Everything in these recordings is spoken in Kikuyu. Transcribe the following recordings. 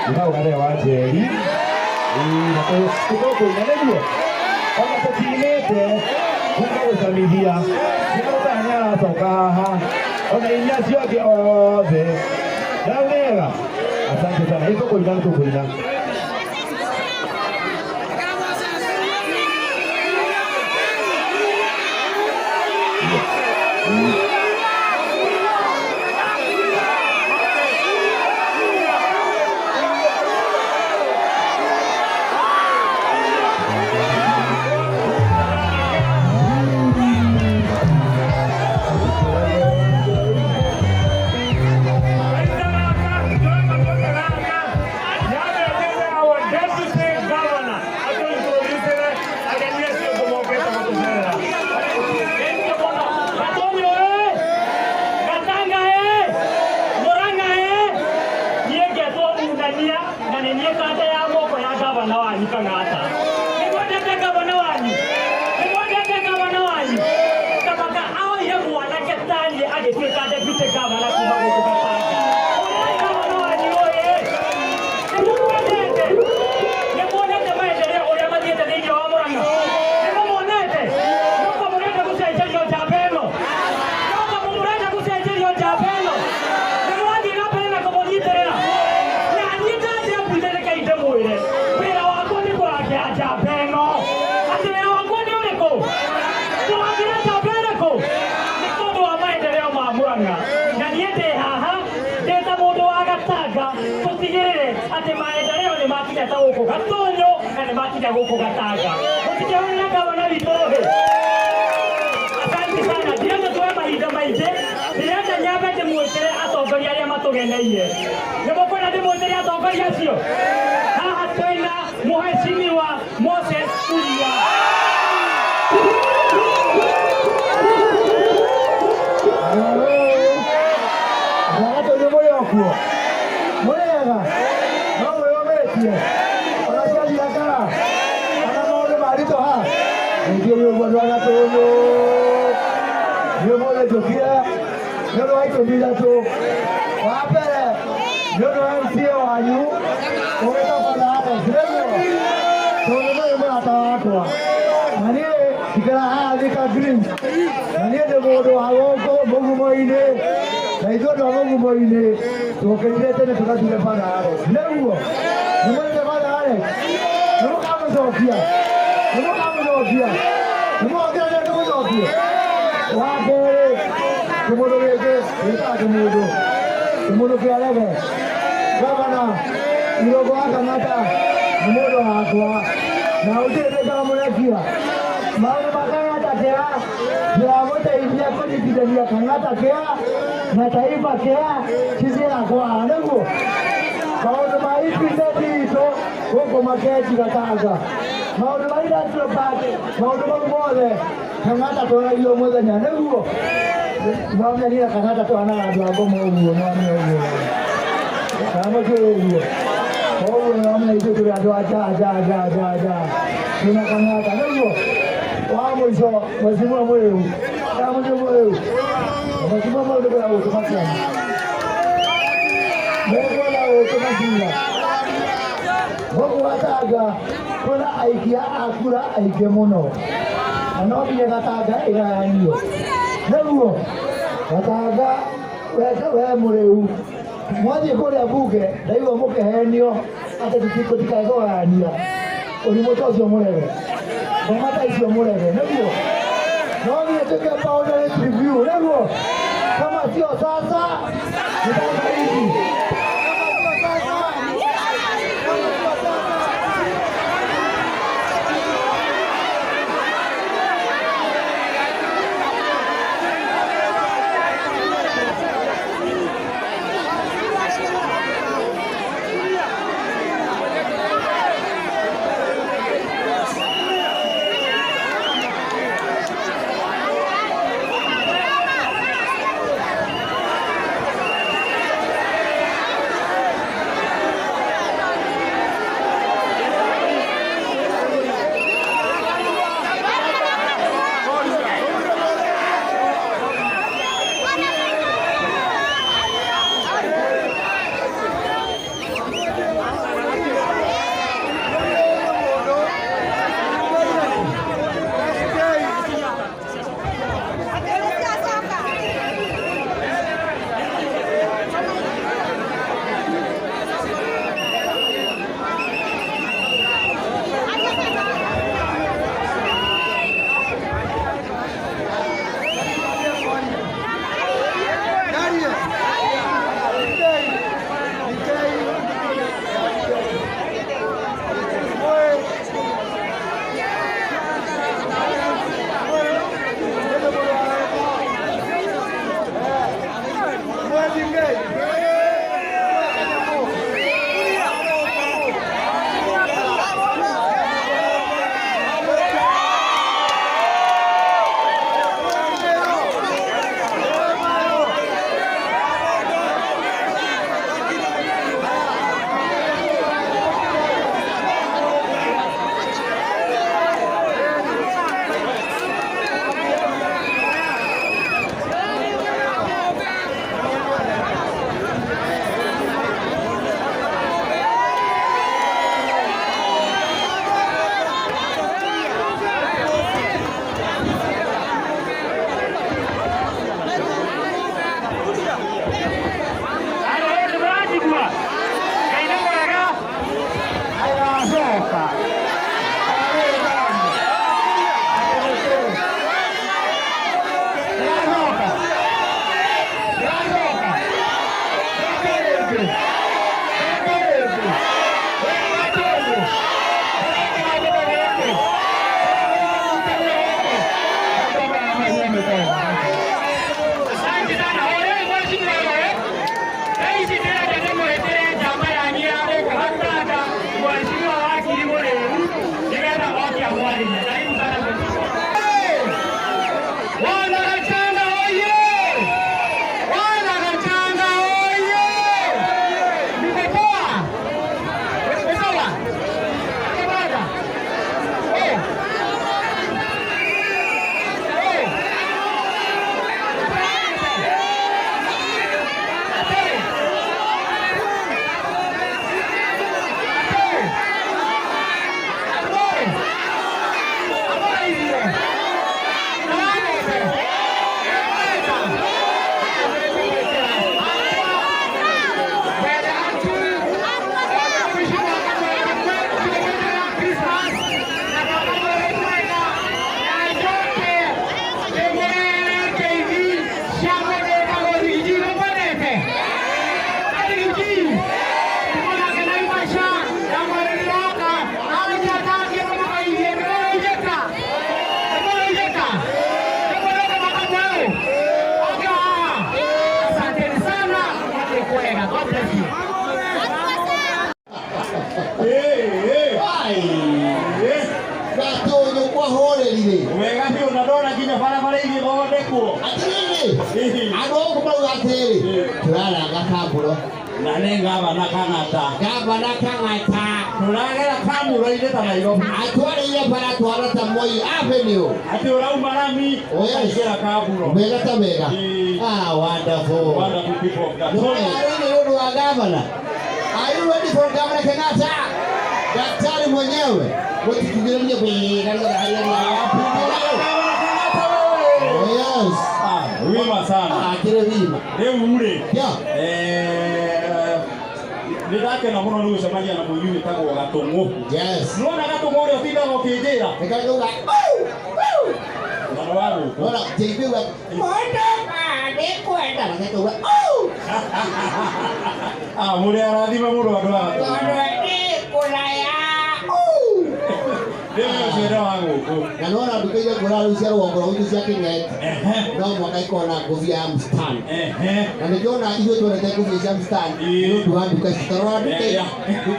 Gĩtagwo Gathere wa Njeri. Ĩĩ, na tũkorwo kũina nĩguo ona tũtinĩte kuma gũcamithia nĩmũtara nĩ aracoka haha ona inya acio angĩ othe ndawega. Asante sana, ĩ tũkũina nĩ tũkũina. Na nĩ niĩ kanda ya moko ya gavana wanyu Kang'ata. Nĩ mwendete gavana wanyu? Nĩ mwendete gavana wanyu? Kamaka aoire mwanake taniĩ agĩtuĩka deputy governor kuma gũkũ Gatanga. Ũrĩa gavana wanyu ũyĩ? Nĩ mũmwendete? Nĩ muonete maendeleo ũrĩa mathiĩte thĩinĩ wa Murang'a? Nĩ mũmuonete? Nũka mũrenda gũcenjerio njamba ĩno? Nũka mũrenda gũcenjerio njamba ĩno? Nĩ mũrathiĩ na mbere na kũmũnyitĩrĩra? Na niĩ ta deputy rekei ndĩmwĩre, wĩra wakwa nĩ kũrangĩra njamba ĩno. Atĩ wĩra wakwa nĩ ũrĩkũ? Kũrangĩra njamba ĩrĩkũ? Nĩ tondũ wa maendeleo ma Murang'a. Na niĩ ndĩ haha ndĩ ta mũndũ wa Gatanga tũtigĩrĩre atĩ maendeleo nĩ makinya ta gũkũ Gatonyo na nĩ makinya gũkũ Gatanga. Mũtikĩhũrĩre gavana witũ rũhĩ. Asante sana. Ndirenda tuoe mahinda maingĩ, ndĩrenda nyambe ndĩmwĩtĩre atongoria arĩa matũgeneire. Nĩ mũkwenda ndĩmwĩtĩre atongoria acio? Haha twĩna Mheshimiwa Moses Kuria. Agatũnyũ mũrĩ o kuo mũrĩega no mwĩyũmĩtie ona ciathira ngara ona maũndũ maritũha ningĩ ũguo andũ a Gatũnyũ nĩ ũmũthĩ njũkire nĩ ũndũ wa itũmi ithatũ. Wa mbere nĩ ũndũ wa MCA wanyu ũgĩtwo Father Alex, nĩguo tondũ nĩwe mũrata wakwa na niĩ njikara haha Thika Green na niĩ ndĩ mũndũ wa gũkũ mũgumo-inĩ na ithuĩ andũ a mũgumo-inĩ tũkĩrire tene tũgathure Father Alex, nĩguo nĩ mwendete Father Alex, nĩ mũkamũcokia, nĩ mũkamũcokia, nĩ mũgokĩra tũmũcokie. Wa kerĩ kĩmũndũ gĩkĩ gĩtaga kĩmũndũ kĩmũndũ kĩa rege gavana Irũngũ wa Kang'ata nĩ mũndũ wakwa na gũtirĩ ndĩkamũrekia maũndũ ma Kang'ata kĩa ndiramũteithia kũnyitithania Kang'ata kĩa na Taifa kĩa sisi yakwa nĩguo maũndũ ma EPZ itũ gũkũ Makenji Gatanga maũndũ ma industrial park maũndũ mau mothe Kang'ata twaragio mũthenya nĩguo nomenire Kang'ata twanaga andũ a ngoma ũguo nomenya ũguo kana mũtiũĩ ũguo koguo nomenya ithuĩ tũrĩ andũ a nja nja nja nja nja twĩna Kang'ata nĩguo wa mũico Mheshimiwa Mwĩu kana Mheshimiwa Mwĩu Mheshimiwa Mwĩu nĩkwenda gũtũma ciana nĩkwenda gũtũma cira gũkũ Gatanga kwĩna aikia a kura aingĩ mũno na no nginya Gatanga ĩgayanio nĩguo Gatanga we mũrĩu mwathiĩ kũrĩa bunge ndaigua mũkĩhenio atĩ tũtikae kũgayania ũrimũ ta ũcio mũrege ngoma ta icio mũrege nĩguo no nginya tuĩke boundary review nĩguo kama sio sasa ni sasa hivi kama sio sasa kama sio sasa. Rĩ. Wega biũ, na ndona nginya barabara igĩthondekwo. Atĩrĩrĩ, andũ gũkũ marauga atĩrĩrĩ, tũraranga kambũro. Na nĩ gavana Kang'ata. Gavana Kang'ata. Tũragera kamũro-inĩ ta Nairobi. Atwarĩire bara twara ta Moi Avenue. Atĩ ũrauma rami Oh, yes. ũkaingĩra kamburo. Wega ta wega. Ĩĩ. Ah, wonderful. Wonderful people of Gatũndũ. Nĩ nĩ ũndũ wa gavana. Are you ready for Governor Kenyatta? Daktari mwenyewe. Mũtikugĩrĩrie wega nĩgetha harĩa Gavana Kang'ata wewe. Oh, yes. Ah, wima sana. Akĩrĩ wima. Rĩu rĩ, Yeah. nĩ ndakena mũno nĩ gũcemania na mũini wĩtagwo Gatũng'ũ. Yes. Nĩwona Gatũng'ũ ũrĩa ũtindaga ũkĩnjĩra? Nĩkauga. Na nĩ wa gũkũ. Nona JB uga. Mwenda nĩkwenda. Na nĩkauga. Oh! Ah, mũrĩ arathime mũno andũ a Gatũng'ũ. Tondũ nĩ kũraya. Oh! Rĩu ũcio nĩ wa gũkũ. Na nĩwona nduka iria ngũra rĩu cia rũgongo rwa gwitũ cia Kĩng'eti. No mũhaka ikorwo na ngũbia ya mstani. Na nĩkĩona ithuĩ twendete ngũbia cia mstani nĩ ũndũ wa nduka ici. Tarora nduka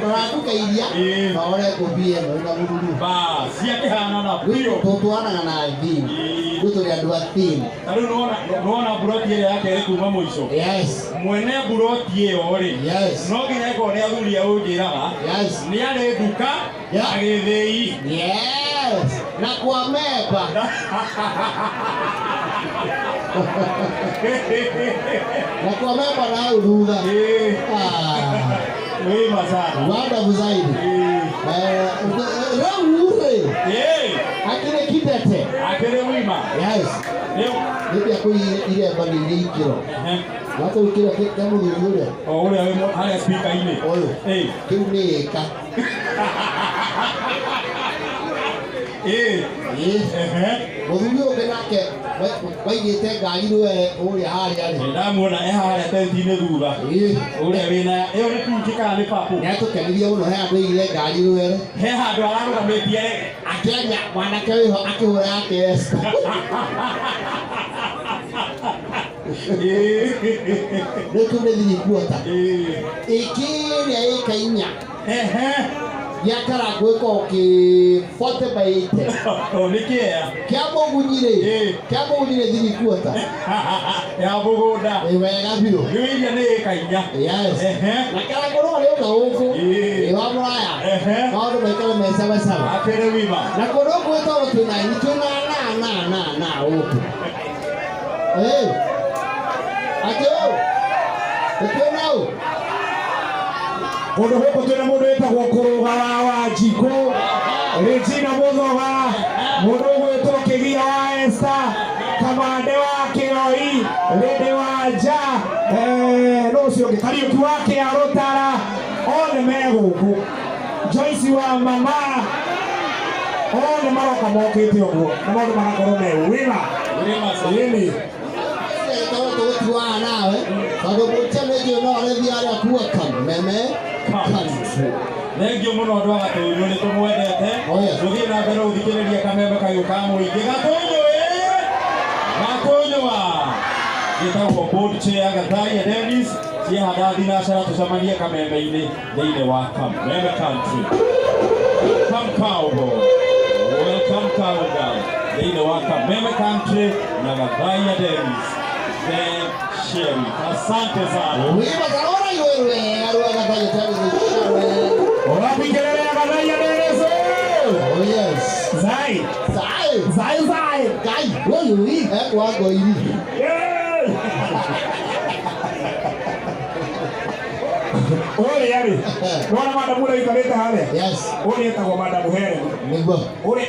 rora nduka iria na wone ngũbia ĩno ĩna mũruru. Bas, ciakĩhanana biũ. Tũtwaranaga na theme. Rĩu tũrĩ andũ a theme. Na rĩu nĩwona mburoti ĩrĩa ya kerĩ kuma mũico. Yes. Mwene mburoti ĩyo rĩ, Yes. no nginya ĩkorwo nĩ athuri a ũnjĩraga, Yes. nĩ arĩ nduka Yeah. na gĩthĩi. Yes. Na kwa meba. Na kwa meba na hau thutha. Ah, Wima sana. wonderful zaidi. Rĩu rĩ, akĩrĩ kidete. Akĩrĩ wima. Yes. Rĩu Nĩ mbia kũu iremba nĩ iria ikĩro. Wata kĩrĩa kĩa mũthuri ũrĩa. O ũrĩa wĩ harĩa speaker-inĩ. Ũyũ. Kĩu nĩ ĩka. Ĩĩ. Mũthuri ũyũ ũngĩ nake waigĩte ngari rwere ũrĩa harĩa rĩ. Ndamuona e harĩa tenti-inĩ thutha. Ũrĩa wĩna ĩyo nĩ pinki kana nĩ purple? Nĩ atũkenirie mũno, he andũ aigire ngari rwere. He handũ ararũgamĩtie. Akĩaria mwanake wĩho akĩhũra yake Esther. Rĩu kĩu nĩ 3/4. Ĩkĩrĩa ĩka 4. Gĩa karangũ ĩkoragwo kĩ 40 by 80. O nĩ kĩea. Kĩa mũgunyi rĩ, kĩa mũgunyi nĩ 3/4. Ya mũgũnda. Ĩ wega biũ. Rĩu iria nĩ ĩka 4. Yes. Na karangũ no rĩũka gũkũ. Ĩ wa mũraya. Maũndũ maikare me sawa sawa. Akĩrĩ wima. Na kũndũ gũkũ gwĩtagwo twĩna twĩna na na na na gũkũ. Ĩ. Atĩ ũũ. Twĩna ũ. Kũndũ gũkũ twĩna mũndũ wĩtagwo Kũrũga wa Wanjikũ, Regina Mũthoga, mũndũ ũgwĩtwo Kĩgia wa Esther, Kamande wa Kĩoi, Lady wa Nja, nũ ũcio ũngĩ, Kariũki wa Kĩarũtara, othe me gũkũ. Joyce wa mama, othe maroka mokĩte ũguo, na maũndũ magakorwo me wima. Wima sana. Ĩni. Tondũ tũgũtuaga nawe tondũ mũtia no arĩthiĩ arĩa kuga kameme country. Thengiũ mũno andũ a Gatũnyũ, nĩ tũmwendete. Oh, yes. Tũthiĩ na mbere gũthikĩrĩria kameme kayũ ka mũingĩ. Gatũnyũ ĩ Gatũnyũ wa gĩtagwo board chair Gathaia Dennis ciehanda thinacara, tũcemanie kameme-inĩ thĩinĩ wa Kameme Country. Welcome cowboy, welcome cowgirl thĩinĩ wa Kameme Country na Gathaia Dennis the sheriff. Asante sana. Wima tarora iwe rwega rwa Gathaia Dennis sheriff. Wapi kelele ya Gathaia Dennis? Oh yes. Zai. Zai. Zai zai. Gai. Ũyũ ĩ ekwa ngoiri. Yeah. Ũrĩa rĩ, nĩwona madamu ũrĩa ũikarĩte harĩa? Yes. Ũrĩa etagwo madamu Helen. Nĩguo. Ũrĩa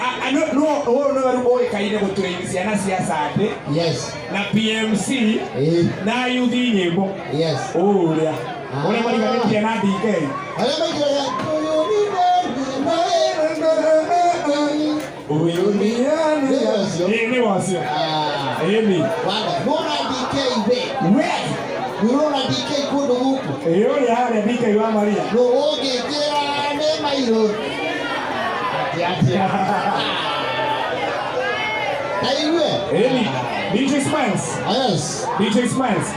no ũyũ nĩwe rĩu ũĩkaine gũtrain ciana cia Sande Yes. na PMC na youth nyĩmbo. Yes. Ũrĩa ũrĩa mariganĩtie na DK. Arĩa maingĩraga ũyũ nĩ Ũyũ nĩ ũcio. Ĩĩ nĩ wacio. Ah. Ĩni. Wanda, nĩwona DK we. We. Nĩũrona DK kũndũ gũkũ. Ĩĩ ũrĩa harĩa DK wa Maria. Nũ ũngĩnjĩra nĩ mairũ. Atĩa atĩa. Ta igue. Ĩni. DJ Smiles. Yes. DJ Smiles.